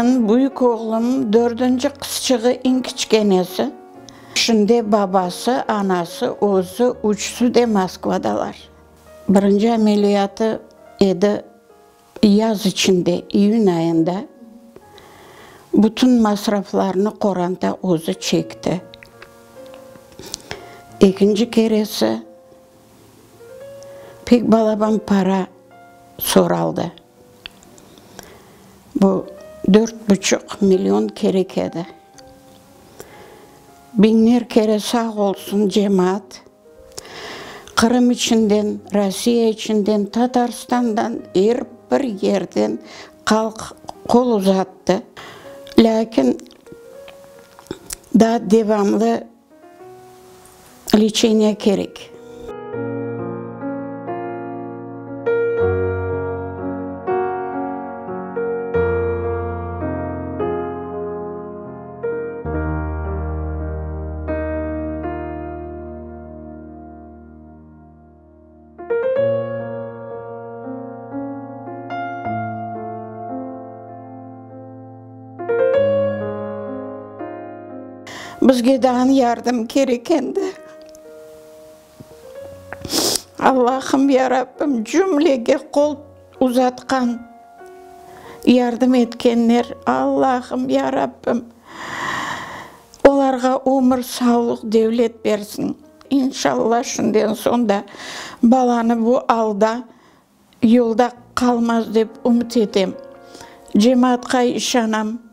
Men, büyük oğlum, dördünci qızçığı, eñ kiçkenesi. Şimdi babası, anası, özü, üçüsi de Moskvadalar. Birinci ameliyatı edi yaz içinde, iyün ayında. Bütün masraflarnı qoranta özü çekti. Ekinci keresi pek balaban para soraldı. Bu dört buçuq million kerek edi. Biñler kere sağ olsun cemaat, Qırım içinden, Rossiya içinden, Tatarstandan, er bir yerden halq qol uzattı. Lâkin daa devamlı Leçeniye kerek. Bizge daa yardım kerek endi. Allahım, ya Rabbim, cümlege qol uzatqan, yardım etkenler, Allahım, ya Rabbim, olarğa ömür, sağlıq, devlet bersin. İnşallah, şundan soñ da balanı bu alda yolda qalmaz dep ümüt etem. Cemaatqa işanam.